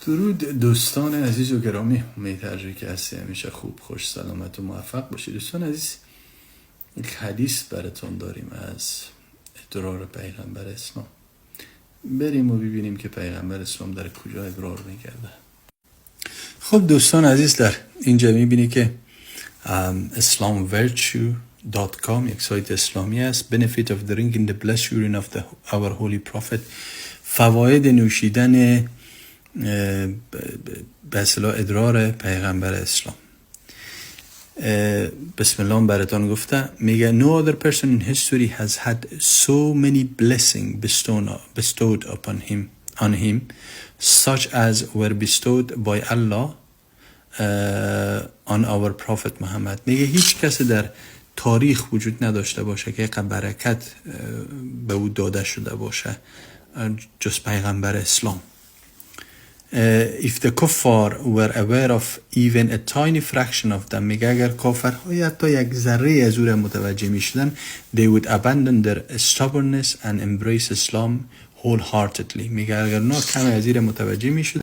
درود دوستان عزیز و گرامی. امید هر جایی که هستی همیشه خوب، خوش، سلامت و موفق باشید. دوستان عزیز، یک حدیث براتون داریم از ادرار پیغمبر اسلام. بریم و ببینیم که پیغمبر اسلام در کجا ادرار میکرده. خب دوستان عزیز، در اینجا میبینی که islamvirtue.com یک سایت اسلامی است. Benefit of drinking the blessed urine of our holy prophet، فواید نوشیدن به اصطلاح ادرار پیغمبر اسلام. بسم الله، براتان گفته، میگه no other person in history has had so many blessings bestowed upon him on him such as were bestowed by Allah on our prophet Muhammad. میگه هیچ کس در تاریخ وجود نداشته باشه که یک برکت به او داده شده باشه جز پیغمبر اسلام. If the kuffar were aware of even a tiny fraction of them، میگه اگر کافرهای حتی یک ذره از او را متوجه میشدن، they would abandon their stubbornness and embrace Islam wholeheartedly. میگه اگر اونا کم از این متوجه میشدن